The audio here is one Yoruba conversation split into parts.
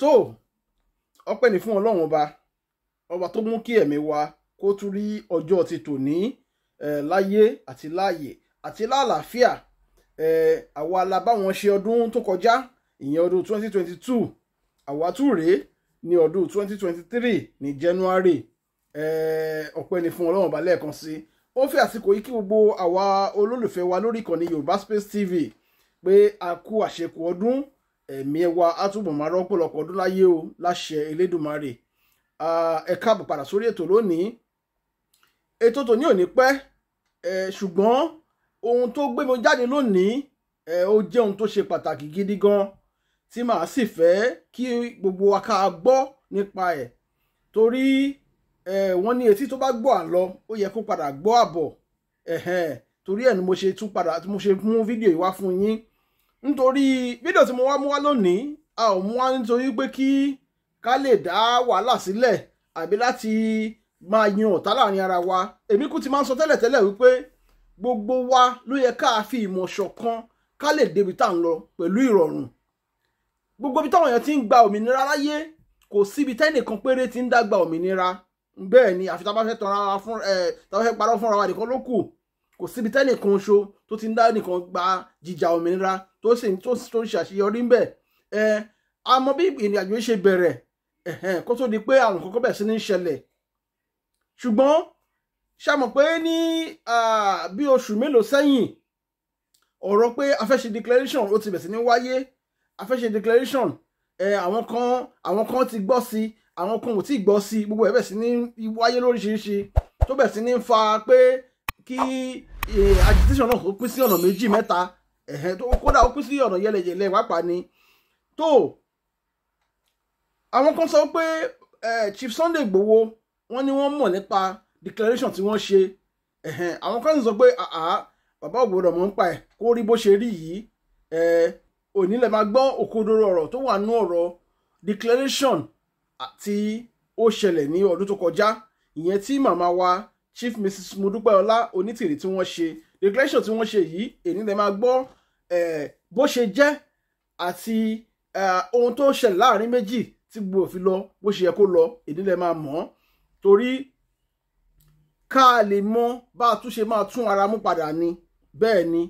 Tó ọpẹ́ ni fún Ọlọ́run ọba, ọba tó mú kí ẹ̀mí wa kó tún rí ọjọ́ ti tòní láyé àti láàyè àti lálàáfíà. Àwa la bá wọn ṣe ọdún tó kọjá, ìyẹn ọdún 2022. Àwa tún rèé ní ọdún 2023 ní January. Ọpẹ́ ni fún Ọlọ́run ọba lẹ́ẹ̀kan sí. Ó fi àsìkò yìí kí gbogbo àwa olólùfẹ́ wa lórí ìkànnì Yorùbá Space TV pé a kú àṣekù ọdún, ẹ̀mí wa á túbọ̀ máa rọ́pọ̀lọpọ̀ ọdún láyé o, láṣẹ Elédùmarè. Ẹ káàbọ̀ padà sórí ètò lónìí. Ètò tòní ò ní pẹ́, ṣùgbọ́n ohun tó gbé mi jáde lónìí, ó jẹ́ ohun tó ṣe pàtàkì gidi gan tí màá sì fẹ́ kí gbogbo wa ká gbọ́ nípa ẹ̀, torí wọ́n ní etí tó bá gbọ́ àlọ ó yẹ kó padà gbọ́ àbọ̀. Torí ẹ̀ ni mo ṣe tún padà, mo ṣe mú fídíò yìí wá fún yín. Nítorí fídíò tí mo wá mú wá lónìí, a ò mú wá nítorí pé kí ká lè dá wàhálà sílẹ̀ àbí láti máa yan ọ̀tá láàrin ara wa. Èmi kú ti máa ń sọ tẹ́lẹ̀tẹ́lẹ̀ wípé gbogbo wa ló yẹ ká fi ìmọ̀ ṣọ̀kan ká lè débi tá à ń lọ pẹ̀lú ìrọ̀rùn. Gbogbo ibi táwọn èèyàn ti ń gba òmìnira láyé, kò síbi tẹ́nìkan péré ti ń dá gba òmìnira. Bẹ́ẹ̀ ni, àfi tá a bá fẹ́ tanra wa fún tá a bá fẹ́ parọ́ fúnra wa nìkan ló kù. Kò síbi tẹ́nìkan ṣo tó ti ń dá nìkan gba jíjà òmìnira tó sì tó ń ṣàṣeyọrí ń bẹ̀. A mọ bí ìrìn àjò ṣe bẹ̀rẹ̀ kó tó di pé àwọn kọ́kọ́ bẹ̀rẹ̀ sí ní ṣẹlẹ̀. Ṣùgbọ́n ṣá mọ̀ pé ní bí oṣù mélòó sẹ́yìn, ọ̀rọ̀ pé a fẹ́ ṣe declaration ó ti bẹ̀rẹ̀ sí ní wáyé. A fẹ́ ṣe declaration, àwọn kan ti gbọ́ sí, àwọn kan ò tí gbọ́ sí. Gbogbo ẹ̀ bẹ̀rẹ̀ sí ní wáyé lóríṣiríṣi, tó bẹ̀rẹ̀ sí ní fa pé kí agitation náà kó pín sí ọ̀nà méjì mẹ́ta, kódà ó pín sí ọ̀nà yẹlẹyẹlẹ pàápàá ni. Tó àwọn kan sọ pé Chief Sunday Igboho, wọ́n ní wọ́n mọ̀ nípa declaration tí wọ́n ṣe. Àwọn kan sọ pé bàbá ò gbọ́dọ̀ mọ̀ nípa ẹ̀ kó rí bó ṣe rí yìí. Òní lè máa gbọ́ òkodoro ọ̀rọ̀ tó wà nú ọ̀rọ̀ declaration tí ó ṣẹlẹ̀ ní ọdún tó kọjá, ìyẹn tí màmá wa Chief Mrs. Modúpẹ́ọlá Onítìrí tí wọ́n ṣe declaration tí wọ́n ṣe yìí. Èní lè máa gbọ́ bó ṣe jẹ́ àti ohun tó ṣẹlẹ̀ láàrin méjì tí gbogbo òfin lọ bó ṣe yẹ kó lọ. Èní lè máa mọ̀, torí ká lè mọ̀ bá a tún ṣe máa tún ara mú padà ni. Bẹ́ẹ̀ ni,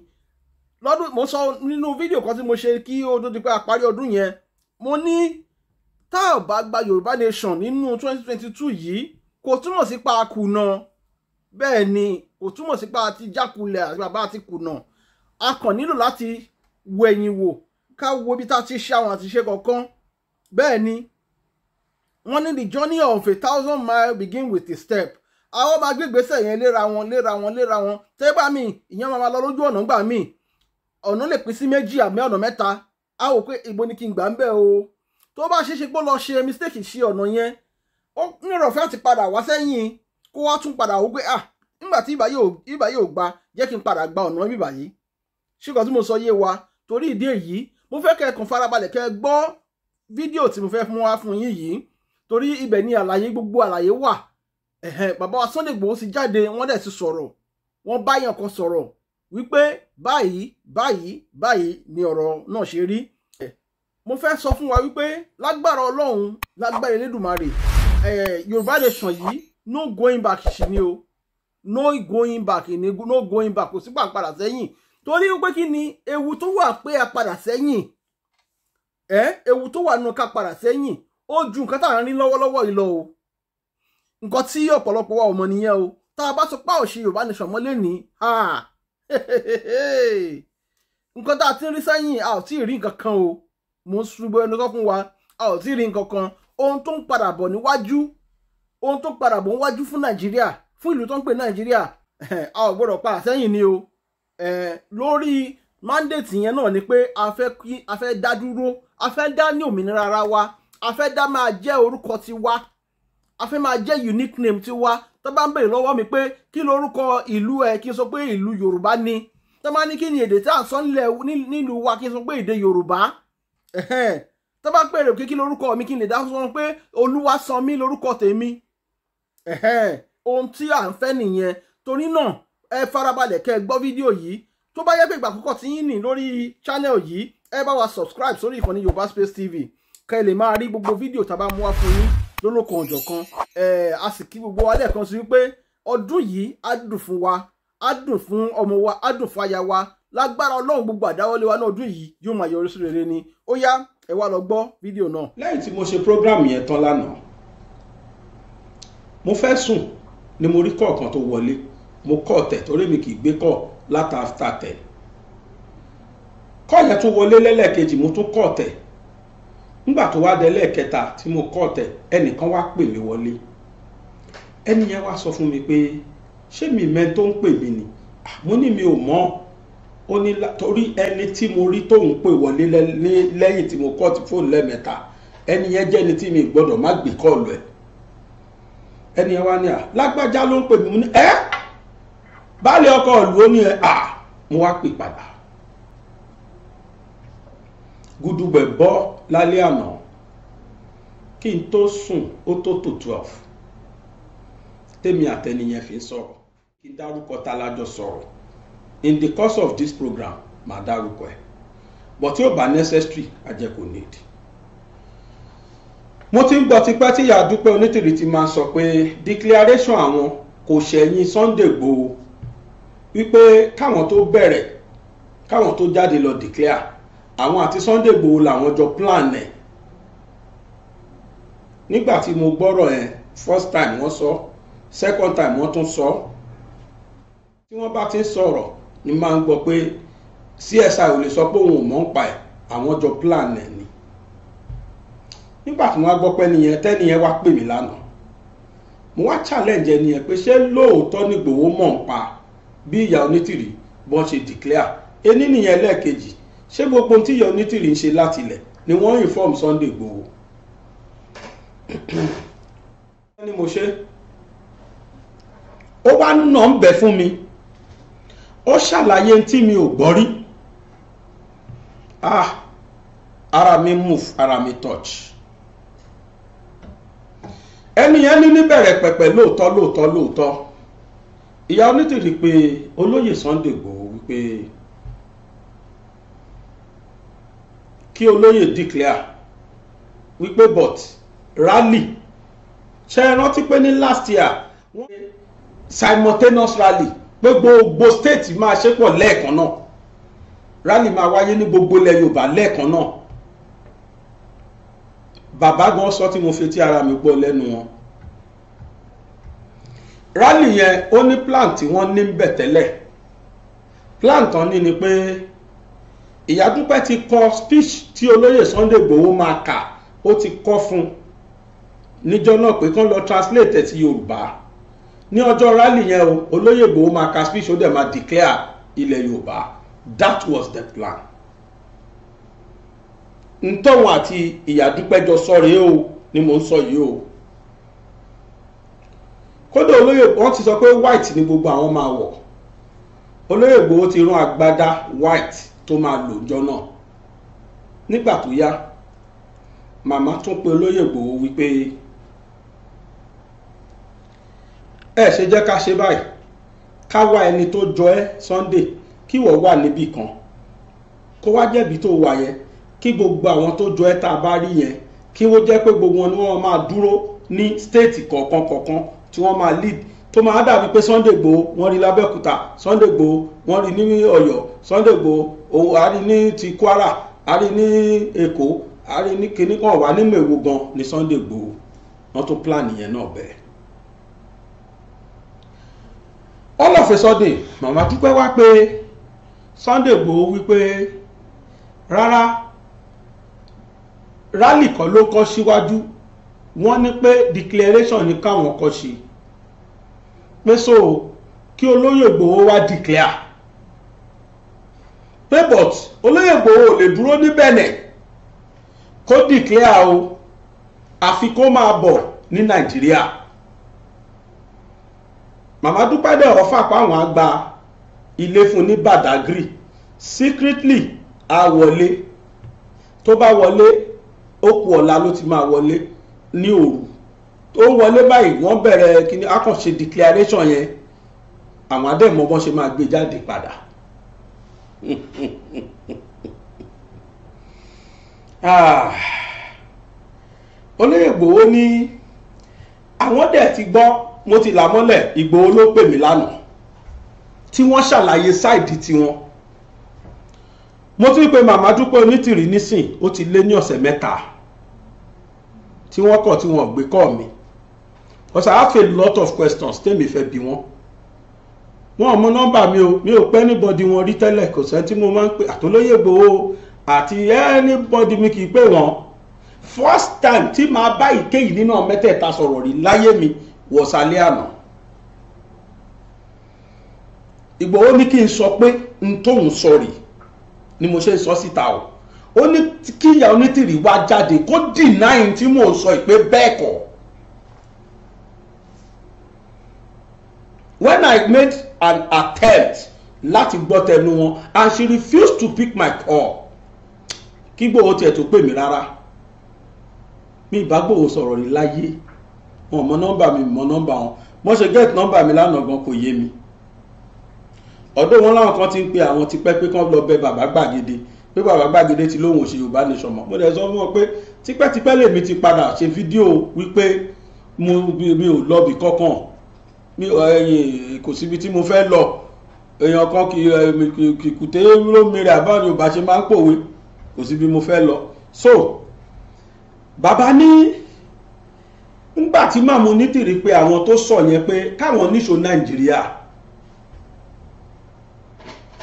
lọ́dún mo sọ nínú fídíò kan tí mo ṣe kí ó tó di pé a parí ọdún yẹn, mo ní tá ò bá gba Yorùbá Nation nínú 2022 yìí, kò túmọ̀ sí pa kùnà. Bẹ́ẹ̀ ni, kò túmọ̀ sí pa ti jákulẹ̀ àti bàbá àti kùnà. A kàn nílò láti wẹ̀yìn wò, ká wo ibi tá a ti ṣe àwọn àtiṣe kọ̀ọ̀kan. Bẹ́ẹ̀ ni, wọ́n ní the journey of 1,000 miles begin with a step. Àwọn máa gbé ìgbésẹ̀ yẹn léra wọn, léra wọn, léra wọn. Tẹ́gbà míì, ìyẹn máa lọ lójú ọ̀nà, gbà míì ọ̀nà lè pín sí méjì àmì ọ̀nà mẹ́ta. A wò pé ibo ni kí n gbà ń bẹ̀ o. Tó bá ṣeé ṣe pé ó lọ ṣe mistake ṣe ọ̀nà yẹn, ó nírọ̀fẹ́ àti padà wá sẹ́yìn, kó wá tún padà wò pé, ah, nígbà tí ìbá yóò gba, jẹ́ kí n padà gba ọ̀nà bíbà yìí. Ṣùgbọ́n tí mo sọ yé wa. Torí ìdí èyí, mo fẹ́ kẹ́ ẹ kàn farabalẹ̀ kẹ́ ẹ gbọ́ fídíò tí mo fẹ́ mú wá fún yín yìí, torí ibẹ̀ ni àlàyé, gbogbo àlàyé wà. Bàbá wa Sunday Igboho ti jáde, wọ́n dẹ̀ ti sọ̀rọ̀, wọ́n báyàn kan sọ̀rọ̀ wípé báyìí báyìí báyìí ni ọ̀rọ̀ náà ṣe rí. Mo fẹ́ sọ fún wa wípé lágbára Ọlọ́run, lágbára Elédùmarè, Yorùbá Nation yìí, no going back ṣì ni o. No going back ni, no going back. Kò sí pàǹpadà sẹ́yìn, torí wípé kí ni ewu tó wà pé a padà sẹ́yìn? Ewu tó wà nínú ká padà sẹ́yìn ó ju nǹkan tá à ń rí lọ́wọ́lọ́wọ́ yìí lọ o. Nǹkan tí ọ̀pọ̀lọpọ̀ wa ò mọ̀ nìyẹn o. Tá a bá sọ pé ò ṣe Yorùbá Nation mọ́ lẹ́nìí, nǹkan tá a ti ń rí sẹ́yìn, a ò tí ì rí nǹkan kan o. Mo ń ṣubú ẹnu sọ fún wa, a ò tí ì rí nǹkan kan. Ohun tó ń padà bọ̀ níwájú, ohun tó ń padà bọ̀ níwájú fún Nàìjíríà, fún ìlú tó ń pè Nàìjíríà, a ò gbọ́dọ̀ padà sẹ́yìn ni o. Lórí mandate yẹn náà ni pé a fẹ́ dá dúró, a fẹ́ dá ní òmìnira ara wa, a fẹ́ dá máa jẹ́ orúkọ tiwa, a fẹ́ máa jẹ́ unique name tiwa. Tó bá ń bèrè lọ́wọ́ mi pé kí lorúkọ ìlú ẹ, kí n sọ pé ìlú Yorùbá ni. Tó bá ní kí ni èdè tí à ń sọ nílùú wa, kí n sọ pé èdè Yorùbá. Tó bá pèrè pé kí lorúkọ mi, kí n lè dá sọ pé Olúwasanmí lorúkọ tèmi. Ohun tí à ń fẹ́ nìyẹn. Torí náà, ẹ farabalẹ̀ kẹ́ ẹ gbọ́ fídíò yìí. Tó bá yẹ pé ìgbà àkọ́kọ́ tí yín nì lórí channel yìí, ẹ bá wa subscribe sórí ìkànnì Yorùbá Space TV. Kẹ́ lè máa rí gbogbo fídíò tá a bá mú wá fún yín lólókan ọ̀jọ̀kan. A sì kí gbogbo wa lẹ́ẹ̀kan sí wípé ọdún yìí á dùn fún wa, á dùn fún ọmọ wa, á dùn fún aya wa. Lágbára Ọlọ́run, gbogbo àdáwọ́lé wa ní ọdún yìí yóò máa yọrí sí rere ni. Ó yá, ẹ wá lọ gbọ́ fídíò náà. Lẹ́yìn tí mo ṣe program yẹn tán lánàá, mo fẹ́ sùn ni mo rí call kan tó wọlé. Mo cut ẹ̀ torí mi kì í gbé call láti after 10. Call yẹn tún wọlé lẹ́lẹ́kejì, mo tún cut ẹ̀. Nígbà tó wá dé lẹ́ẹ̀kẹta tí mo cut ẹ̀, ẹnìkan wá pè mí wọlé. Ẹni yẹn wá sọ fún mi pé ṣé mi mẹ́ tó ń pè mí ni. Mo ní mi ò mọ̀. Ó ní torí ẹni tí mo rí tóun pè wọlé lẹ́yìn tí mo cut fóònù lẹ́ẹ̀mẹ́ta, ẹni yẹn jẹ́ ẹni tí mi gbọ́dọ̀ má gbé call ẹ̀. Ẹni yẹn wá ní, à, lágbájá ló ń pè mí. Mo ní, ẹ́, baálé ọkọ ìlú? Ó ní ẹ. À, mo wá pè padà. Gudugbẹ̀ bọ́ lálẹ́ àná. Kí n tó sùn, ó tó 12 tèmi àtẹniyẹn fi ń sọ̀rọ̀. Kí n dárúkọ tá lájọ sọ̀rọ̀ in the course of this program, màá dárúkọ ẹ̀, but tí ó bá necessary, àjẹ kò need. Mo ti ń gbọ́ tipẹ́ tí ìyá Dúpẹ́ Onítìrí ti máa sọ pé declaration àwọn kò ṣẹ̀yìn Sunday Igboho, wípé káwọn tó bẹ̀rẹ̀, káwọn tó jáde lọ declare, àwọn àti Sunday Igboho làwọn jọ plan ẹ̀. Nígbà tí mo gbọ́rọ̀ ẹ̀ first time wọ́n sọ, second time wọ́n tún sọ. Tí wọ́n bá ti ń sọ̀rọ̀ ni máa ń gbọ́ pé CSI ò lè sọ pé òun ò mọ̀ ń pa ẹ̀, àwọn jọ plan ẹ̀ ni. Nígbà tí wọ́n á gbọ́ pé nìyẹn, tẹ́nìyẹn wá pè mí lánàá, mo wá challenge ẹnìyẹn pé ṣé lóòótọ́ ní Ìgbòho mọ̀ ń pa bí ìyá Onítìrí bọ́n ṣe declare ení nìyẹn? Lẹ́ẹ̀kejì, ṣé gbogbo tí ìyá Onítìrí ń ṣe látilẹ̀ ni wọ́n inform Sunday Ìgbòho ni? Mo ṣe ó wá nà ń bẹ̀ fún mi, ó ṣàlàyé tí mi ò gbọ́ rí. Ah, ara mi move, ara mi touch. Ẹni yẹn ní níbẹ̀rẹ̀ pẹ̀pẹ̀, lóòótọ́ lóòótọ́ lóòótọ́, ìyá Onítìrí pé olóyè Sunday Igboho wípé kí olóyè declare, wípé but rally, ṣe é rántí pé ní last year wọ́n simultaneous rally, pé gbogbo state máa ṣe pọ̀ lẹ́ẹ̀kan náà, rally máa wáyé ní gbogbo ilẹ̀ Yorùbá lẹ́ẹ̀kan náà? Bàbá gan sọ tí mo fi tí ara mi gbọ́ lẹ́nu wọn. Rally yẹn, ó ní plan tí wọ́n ní ń bẹ̀ tẹ́lẹ̀. Plan tán ní ni pé Ìyá Dúpẹ́ ti kọ speech tí olóyè Sunday Igboho máa kà. Ó ti kọ fún níjọ́ náà pé kán lọ translate ẹ̀ sí Yorùbá. Ní ọjọ́ rally yẹn o, olóyè Igboho máa ka speech, ó dẹ̀ máa declare ilẹ̀ Yorùbá. That was the plan. Ntọ́wọ̀n àti Ìyá Dúpẹ́ jọ sọ rèé o ni mò ń sọ yìí o. Kódà olóyè, wọ́n ti sọ pé white ni gbogbo àwọn máa wọ̀. Olóyè Ìgbòho ti rán agbádá white tó máa lò jọ náà. Nígbà tó yá, màmá tún pe olóyè Ìgbòho wípé ẹ ṣe jẹ́ ká ṣe báyìí, ká wá ẹni tó jọ ẹ́, Sunday, kí wọ́n wà níbì kan, kó wá jẹ̀bi tó wà yẹn, kí gbogbo àwọn tó jọ ẹ́ tá a bá rí yẹn, kí wọ́n jẹ́ pé gbogbo wọn ni wọ́n máa dúró ní state kọ̀ọ̀kan kọ̀ọ̀kan tí wọ́n máa lead, tó máa dàbí pé Sunday Igboho wọ́n rí lábẹ́òkúta, Sunday Igboho wọ́n rí ní Ọ̀yọ́, Sunday Igboho òun a rí ní ti Kwara, a rí ní Èkó, a rí ní kinní kan wà nínú èwo gan ní Sunday Igboho. Wọ́n tún plan yẹn náà bẹ́ẹ̀. All of a sudden, màmá Dúpẹ́ wá pé Sunday Igboho wípé rárá, rally kan ló kọ́ síwájú. Wọ́n ní pé declaration ní káwọn kọ́ sí, pé so kí olóyè Ìgbòho wá declare, pé but olóyè Ìgbòho ò lè dúró ní Benin kó declare o, àfi kó máa bọ̀ ní Nàìjíríà. Màmá Dúpẹ́ dẹ̀ offer pa àwọn àgbà ilé fún ní Badagry secretly. Á wọlé, tó bá wọlé, ó kù ọ̀la ló ti máa wọlé. Ní òru tó ń wọlé báyìí, wọ́n bẹ̀rẹ̀ kíní akànṣe declaration yẹn. Àwọn adẹ́mọ̀ bọ́n ṣe máa gbé jáde padà. Ah. Olóyè Ìgbòho ní àwọn dẹ̀ ti gbọ́, mo ti là mọ́lẹ̀. Ìgbòho ló pè mí lánàá tí wọ́n ṣàlàyé side tiwọn. Mo tún pe màmá Dúpẹ́ Onítìrí nísìn, ó ti lé ní ọ̀sẹ̀ 3 tí wọ́n kọ̀ tí wọ́n gbé kọ́ mi, because I have a lot of questions tèmi fẹ́ bi wọ́n. Wọn ò mọ nọ́mbà mi o, mi ò pẹ́ anybody wọn rí tẹ́lẹ̀. Kò sẹ́ni tí mo máa ń pè, àtolóyè Ìgbòho àti anybody, mi kì í pè wọ́n. First time tí màá bá ìkéyìí nínú mẹ́tẹ̀ẹ̀ta sọ̀rọ̀ rí láyé mi wọ̀sálẹ́ àná. Ìgbòho ní kí n sọ pé n tóun sọ rè ni mo ṣe ń sọ síta o. Ó ní kí ìyá Onítìrí wá jáde kó deny tí mò ń sọ ìpè bẹ́ẹ̀ kọ́. When I made an attempt láti gbọ́ tẹnu wọn and she refused to pick my call, kí Ìgbòho tiẹ̀ tó pè mí rárá, mi ìbá Ìgbòho sọ̀rọ̀ rí láyé. Wọn mọ nọ́mbà mi, mọ nọ́mbà wọn. Mo ṣe get nọ́mbà mi lánàá gan kò yé mi. Ọ̀dọ̀ wọn láwọn kan ti ń pe àwọn ti pẹ́ pé kán lọ bẹ bàbá Gbàgede, pé bàbá Gbàgede ti lóhùn òṣè Yorùbá nation mọ́. Mo dẹ̀ sọ fún wọn pé tipẹ́tipẹ́ lèmi ti padà ṣe fídíò wípé mi ò lọ bì kankan, mi ẹ̀yìn kò síbi tí mo fẹ́ lọ. Èèyàn kan kì kùté lómìnira àbáwọn Yorùbá ṣe máa ń pòwe, kò síbi mo fẹ́ lọ. So bàbá ní ńgbà tí màmú Onítìrí pé àwọn tó sọ yẹn pé káwọn níṣó Nàìjíríà,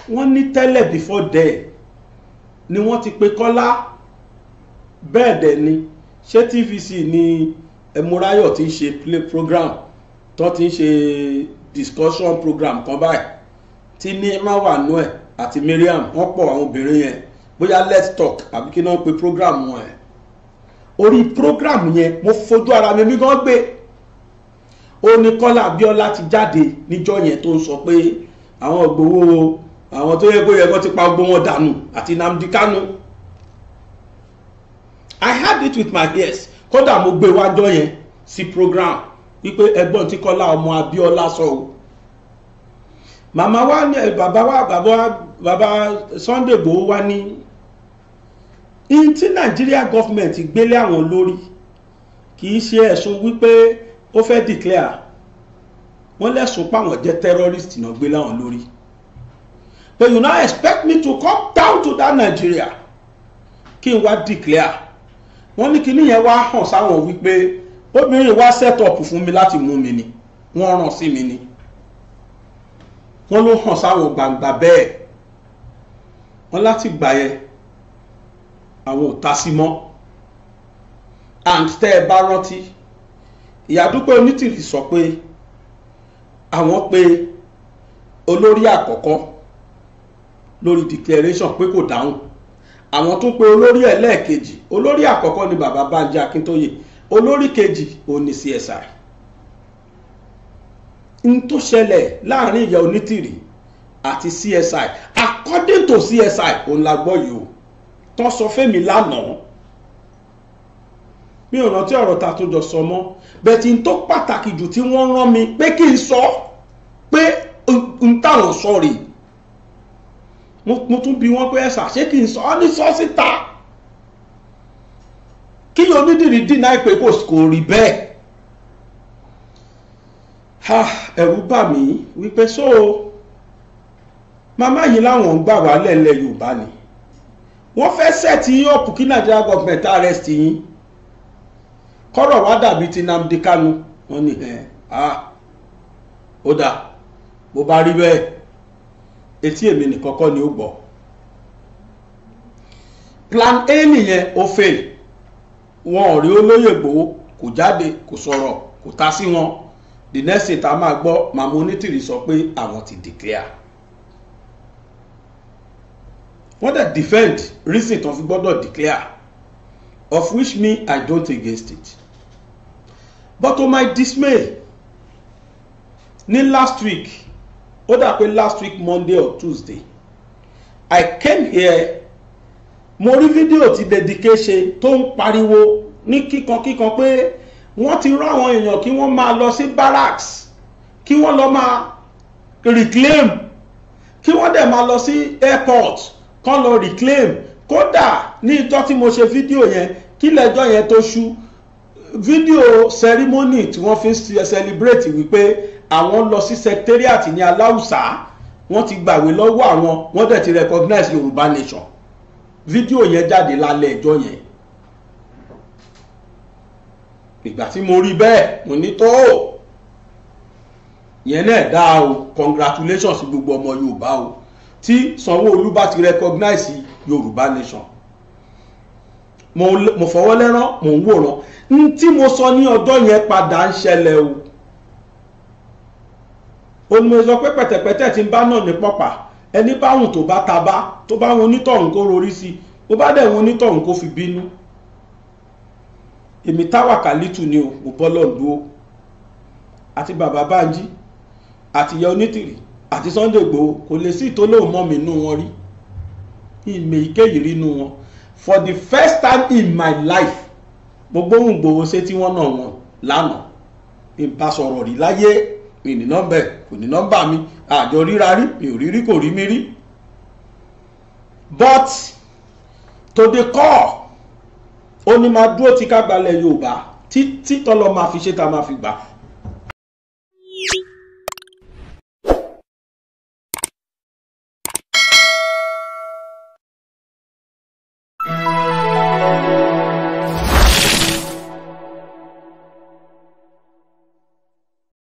wọ́n ní tẹ́lẹ̀ before then ni wọ́n ti pe Kọ́lá. Bẹ́ẹ̀ dẹ̀ ni, ṣé TVC ni Ẹ̀múráyọ̀ ti ń ṣe play program tó ti ń ṣe discussion program kan báyìí tí ní má wà nú ẹ̀ àti Mariam, wọ́n pọ̀ àwọn obìnrin yẹn, bóyá let's talk àbí kí náà pe program wọn ẹ̀. Orí program yẹn mo fojú ara mi gan gbé, ó ní Kọ́lá Abíọ́lá ti jáde níjọ́ yẹn tó ń sọ pé àwọn Ìgbòho, àwọn tó yẹ kó yẹ kó ti pa gbogbo wọn dànù àti Nnamdi Kanu. I had it with my ears. Kódà mo gbé wájọ́ yẹn sí program wípé ẹgbọ́n tí Kọ́lá ọmọ Abíọ́lá sọ o. Màmá wa ní bàbá wa bàbá Sunday Igboho wa ní in tí Nigeria government gbélé àwọn lórí kì í ṣe ẹ̀sùn wípé ó fẹ́ declare, wọ́n lẹ́sùn páwọn jẹ́ terrorist náà gbé láwọn lórí. But you now expect me to come down to that Nigeria kí n wá declare. Wọ́n ní kíní yẹn wá hàn sáwọn wípé obìnrin wá set up fún mi láti mú mi ni, wọ́n ràn sí mi ni. Wọ́n ló hàn sáwọn gbangba bẹ́ẹ̀. Wọ́n láti gbà yẹn àwọn ò ta sí mọ́. And tẹ́ ẹ bá rántí, Ìyá Dúpẹ́ Onítìrí sọ pé àwọn pé olórí àkọ́kọ́ lórí declaration pé kò dáhùn, àwọn tún pé olórí ẹlẹ́ẹ̀kejì. Olórí àkọ́kọ́ ni bàbá Bánjí Akíntóyè, olórí kejì ò ní CSI. N tó ṣẹlẹ̀ láàrin Ìyá Onítìrí àti CSI according to CSI òun la gbọ́ yìí o, tán sọ fẹ́mi lánàá. Mi ò rántí ọ̀rọ̀ ta tó jọ sọ mọ́, bẹ́ẹ̀ tí n tó pàtàkì jù tí wọ́n rán mi pé kí n sọ pé n táwọn sọ rèé. Mo tún bi wọ́n pé ẹ̀sà ṣé kí n sọ ọ́ ní sọ síta kí Onítìrí deny pé kò rí bẹ́ẹ̀. Ẹ̀rù bà mí wípé so màmá yìí láwọn ń gbà wá lẹ́lẹ̀ Yorùbá ni wọ́n fẹ́ set yín up kí Nigeria government arrest yín, kọ́rọ̀ wá dàbí ti Nnamdi Kanu. Wọ́n ní ẹ̀ ó dà bó bá rí bẹ́ẹ̀, etí èmi nìkan kọ́ ni ó gbọ́. Plan A nìyẹn, ó fail. Wọn ò rí olóyè Ìgbòho, kò jáde, kò sọ̀rọ̀, kò ta sí wọn. The next thing tá a máa gbọ́, màmá Onítìrí sọ pé àwọn ti declare. Wọ́n dẹ̀ defend reason tó fi gbọ́dọ̀ declare, of which me I don't against it. But to my dismay, ní last week, ó dà pé last week Monday or Tuesday, I came here, mo rí fídíò tí Lady K ṣe tó ń pariwo ní kíkankíkan pé wọ́n ti rán àwọn èèyàn kí wọ́n máa lọ sí barracks, kí wọ́n lọ máa reclaim, kí wọ́n dẹ̀ máa lọ sí airport kán lọ reclaim. Kódà ní ìjọ́ tí mo ṣe fídíò yẹn, kí lẹ́jọ́ yẹn tó ṣú, Fídíò ceremony tí wọ́n fi ń celebrate wípé àwọn lọ sí secretariat ní Aláùsá, wọ́n ti gbàwé lọ́wọ́ àwọn, wọ́n dẹ̀ ti recognize Yorùbá nation, fídíò yẹn jáde lálẹ́ ẹjọ́ yẹn. Ìgbà tí mo rí bẹ́ẹ̀, mo ní tó yẹn náà dáa o. Congratulations sí gbogbo ọmọ Yorùbá o, tí Sanwó-Olú bá ti recognize Yorùbá nation. Mo fọwọ́ lẹ́rán, mo ń wòran. N tí mo sọ ní ọjọ́ yẹn padà ń ṣẹlẹ̀ o. Ó ní mo sọ pé pẹ̀tẹ̀pẹ̀tẹ̀ tí ń bá náà ní pọ̀pà, ẹni bá wùn tó bá ta bá tó bá wọn onítọ̀hún kó rorí sí, bó bá dẹ̀ wọn onítọ̀hún kó fi bínú. Èmi Táwàkálítù ni o, mo bọ́ lọ́ọ̀dúró àti bàbá Bánjí àti ìyá Onítìrì àti Sunday Igboho, kò lè sí ìtòlóhùn mọ́ mi nú wọn rí, ìmẹ̀ ìkéyìí rí nú wọn. For the first time in my life, mo gbóhùn Igboho ṣé tí wọ́n náà wọn lánàá. Ìbá sọ̀rọ̀ rí láyé, mi ní nọ́mbà ẹ̀, kò ní nọ́mbà mi, àjọ ríra rí, mi ò rí rí, kò rí mi rí. But to the core, ó ní máa dúró tí ká gbalẹ̀ Yorùbá títí tọ́lọ́ máa fi ṣe tá a máa fi gbà.